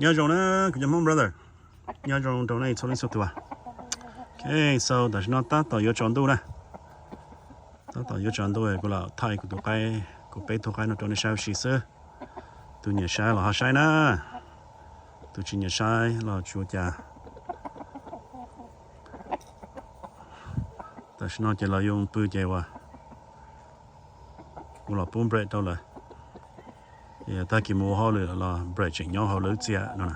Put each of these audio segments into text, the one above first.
Nyob zoo na, kuv cov Hmoob brother. Nyob zoo rau nej txhua leej txhua tus. Ok, so tam sim no tab tom yuav tsaus ntuj na. Tab tom yuav tsaus ntuj, kuv lam thaij kuv tus qaib, kuv peb tug qaib no rau nej saib ua si xwb. Tus nyiam saib los ho saib na, tus tsis nyiam saib los tsis ua cas. Tam sim no ces lawv yuav pw ces uas kuv los pub break rau lawv. Tag kis mus ua hauj lwm los break tseem nyob hauv lawv lub txiaj no na.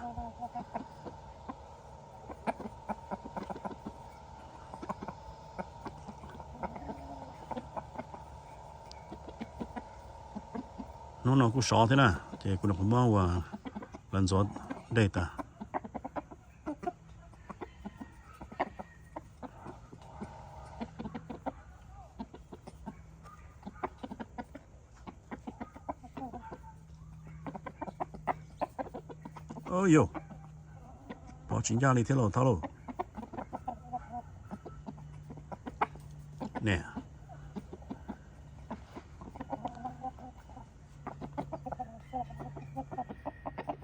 Hnub no kuj sov thiab na, ces kuv nws qhov mob uas lawv ntxuav dej tas. Yog, pov tsis ncaj li thiab lauj, thab lauj. Niam,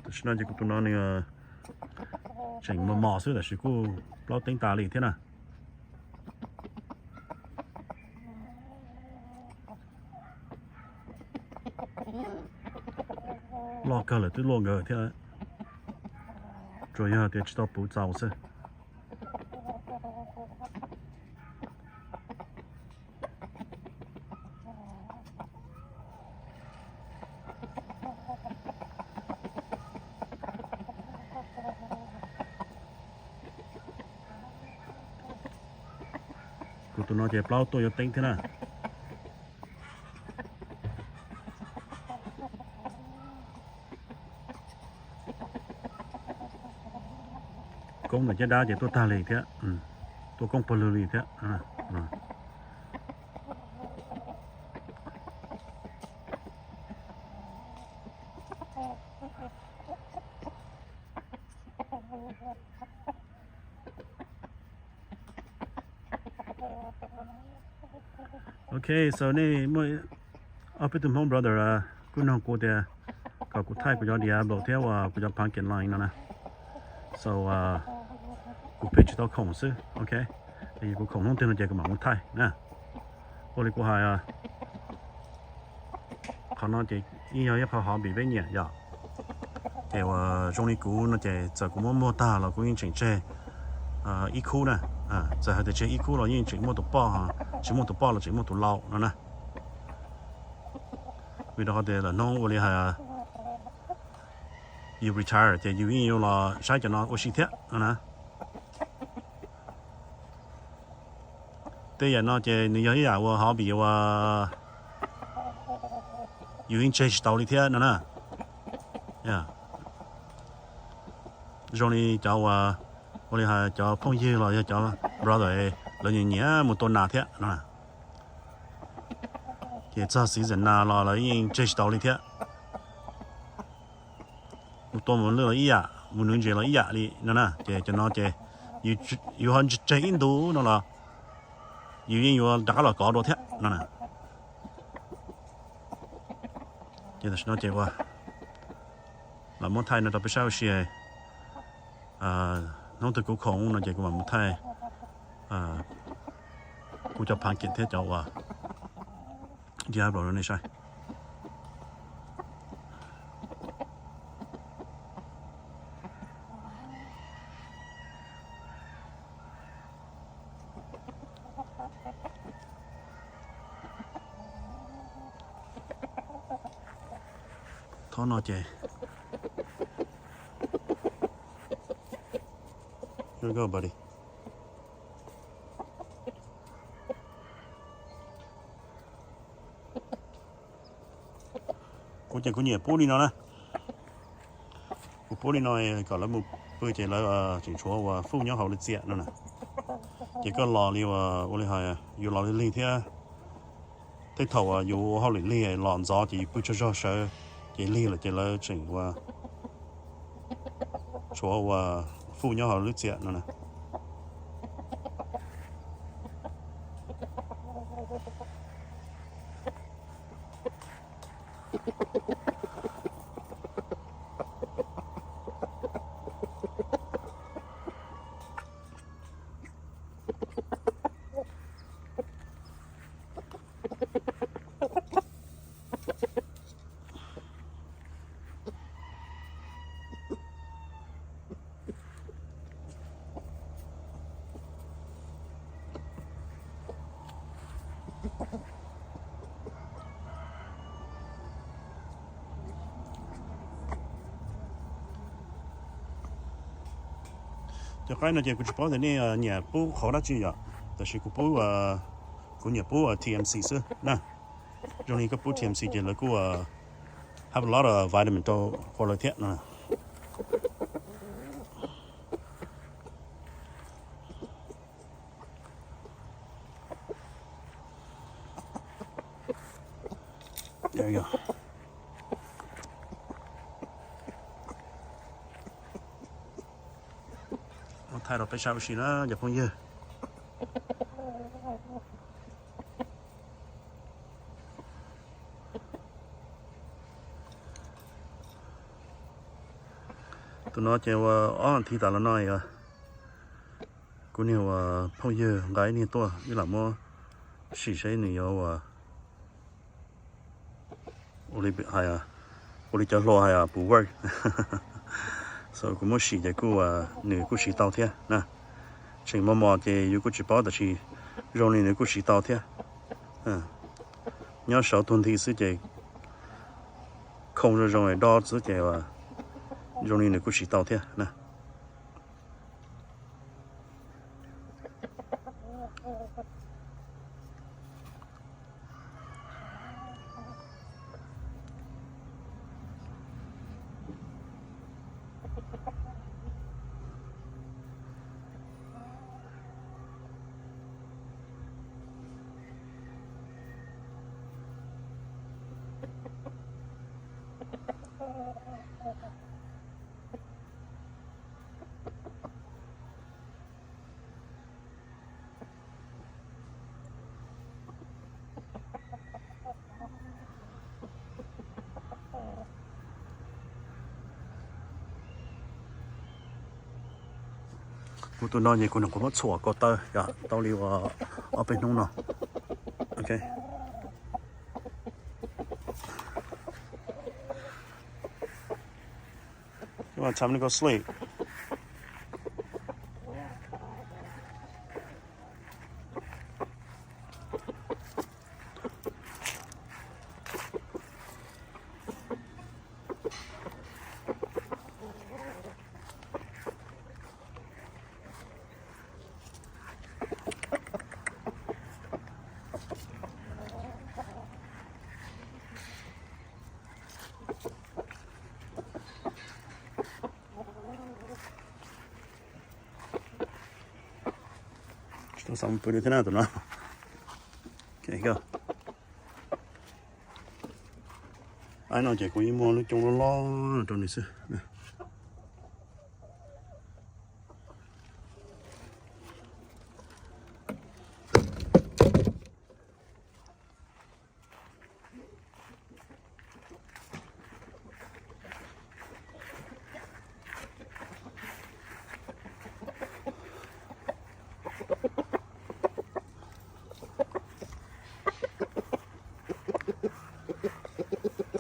tam sim no ces kuv tus no nws tseem mos mos xwb, tab sis kuj plaub teev tas li thiab na. Loj kawg lawm twb luaj nkawd thiab, tsuas yog tias tsis tau puv txaus xwb. Kuv tus no ces plaub tuaj yuav teeb thiab na. Koob ntawm caj dab ces tuaj tag li thiab, tuaj koob pawg lug li thiab. Ok, so nej muaj ob peb tug Hmoob brother kuj noog kuv tias kom kuv thaij kuv cov Diablo thiab uas kuv cov Pumpkin Line no na. So kuv pheej tsis tau khoom xwb, ok. Kuv khoom hnub twg no ces kuv mam mus thaij na. Ua li kuv hais, qhov no ces yeej yog ib qho hobby peb nyiam yom. Ces uas zoo li kuv no ces txawm kuv muab muag tag los kuv yeej tseem tseg ib khub na. Txawm hais tias tseg ib khub los yeej tseem muaj tus poj, tsis muaj tus poj los tseem muaj tus lau no na. Vim rau qhov tias lawm hnub ua li hais yus retire ces yus yeej yuav los saib cov no ua si thiab no na. Tej yam no ces nws yog ib yam uas hobby uas yus yeej tseg tsis tau li thiab no na. Zoo li cov uas ua li hais cov phooj ywg los yog cov brother lawv nyiam nyiam mus tua nas thiab no. Ces txog season nas los lawv yeej tseg tsis tau li thiab. Mus tua mus lwj los ib yam, mus nuv ntses los ib yam li no na. Ces cov no ces yus ho tseg ib ntus no los yus yeej yuav rov qab los kov dua thiab no na. Ces tam sim no ces ua los muab thaij no rau peb saib ua si. Hnub twg kuv khoom no ces kuv mam mus thaij kuv cov Pumpkin thiab cov uas Diablo rau nej saib. Thob no ces, here we go, buddy. Kuv ces kuv nyiam pub li no na. Kuv pub li no kom lawv mus pw ces lawv tseem tshuav uas food nyob hauv lub txiaj no na. Ces koj los li uas ua li hais yus los lig lig thiab, tej thaum uas yus ua hauj lwm lig los ntxov ces yus pw tsaug zog sawv ces lig lawm ces lawv tseem uas tshuav uas food nyob hauv lub txiaj no na. Cov qaib no ces kuv tsis paub tias nej nyiam pub qhov dab tsi yom, tab sis kuv pub, kuv nyiam pub T M C xwb na. Zoo li koj pub T M C ces lawv kuj have a lot of vitamin rau qhov lawv thiab no. Muab thaij rau peb saib ua si na cov phooj ywg. Tus no ces ua ob thiv tas los no, kuv niag ua phooj ywg nqa ib niag tuaj ib lam muab sim saib nws yuav ua ua li cov hluas hais puas work. So kuv muab sim ces kuj nws kuj siv tau thiab na. Tseem mos mos ces yus kuj tsis paub tab sis zoo li nws kuj siv tau thiab. Nyob saum tus nthi xwb ces khoom zoo zoo do xwb ces zoo li nws kuj siv tau thiab na. Kuv tus no ces kuv nyuam qhuav muab txhuam kom tawg yom, tau li ob peb hnub no. Ok. Come on, time to go sleep. Tsis tau xav mus pw li thiab na tus no. Aib no ces kuv yeej muaj lub cooj loj loj rau nws xwb.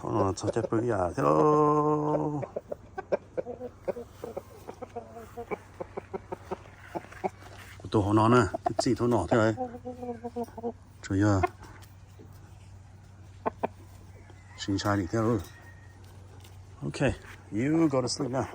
Thaum no txog caij pw ib yam thiab lauj. Kuv tus hauv no na, twb txij thaum no thiab. Tsuas yog tsis ntshai li thiab lauj. Ok, you go to sleep now.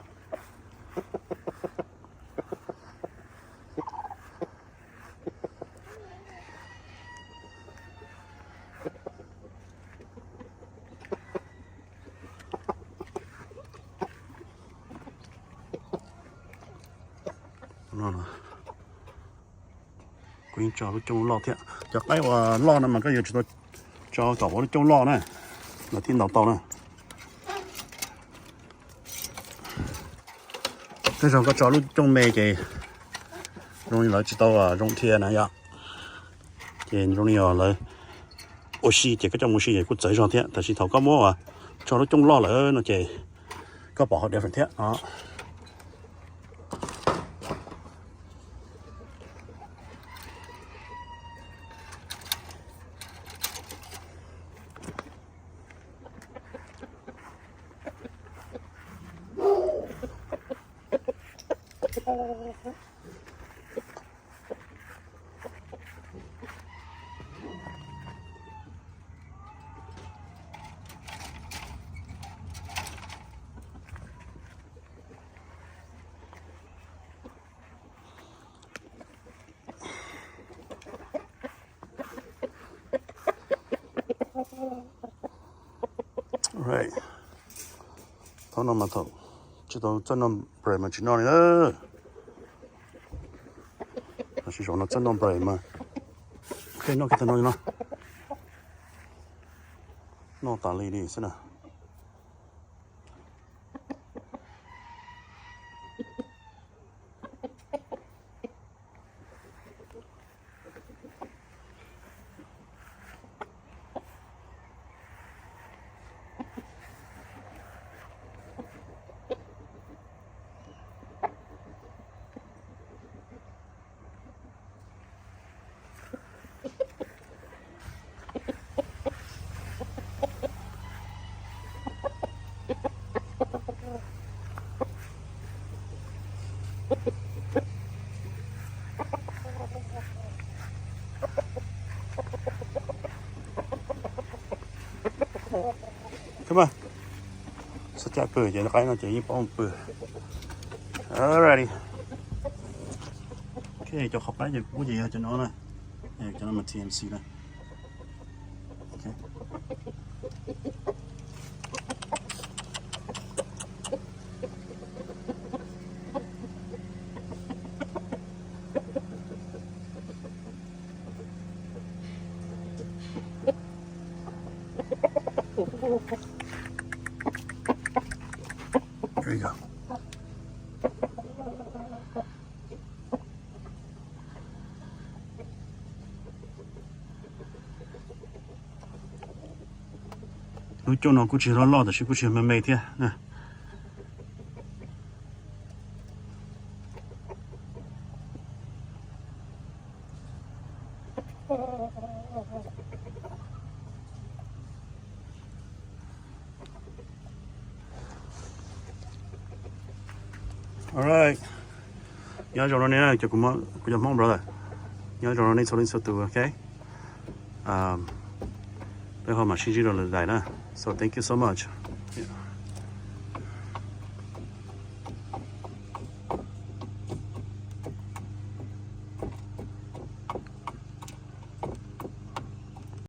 Kuv yeej tso lub cooj loj thiab. Cov qaib uas loj no mas koj yuav tsum tau tso kom ua lub cooj loj na, lawv thiaj ntaus tau na. Tej zaum koj tso lub cooj me ces zoo li lawv tsis tau zoo dhia na yom. Ces zoo li lawv ua si ces koj coj mus ua si ces kuj txawv zog thiab, tab sis thaum koj muab tso lub cooj loj lawm no ces koj pom qhov different thiab no. Right. Thaum no mas thaum tsis tau txawj noj bread mas tsis noj li na. Tab sis zaum no txawj noj bread mas, ok, noj kiag tag no li no. Noj tas li li xwb na. Txhob caj pw ces qaib no ces yeej paub pw. Alrighty. Ok, cov qhov qaib ces kuv ces yog cov no na. Cov no mas T M C na. Ok. There you go. Lub cooj no kuj tsis loj loj tab sis kuj tsis me me thiab na. Alright. Nyob zoo no ne, cov kuv, kuv cov Hmoob brother. Nyob zoo no nej txhua leej txhua tus, ok? Peb ho mam sib ntsib rau lwm daim na. So thank you so much.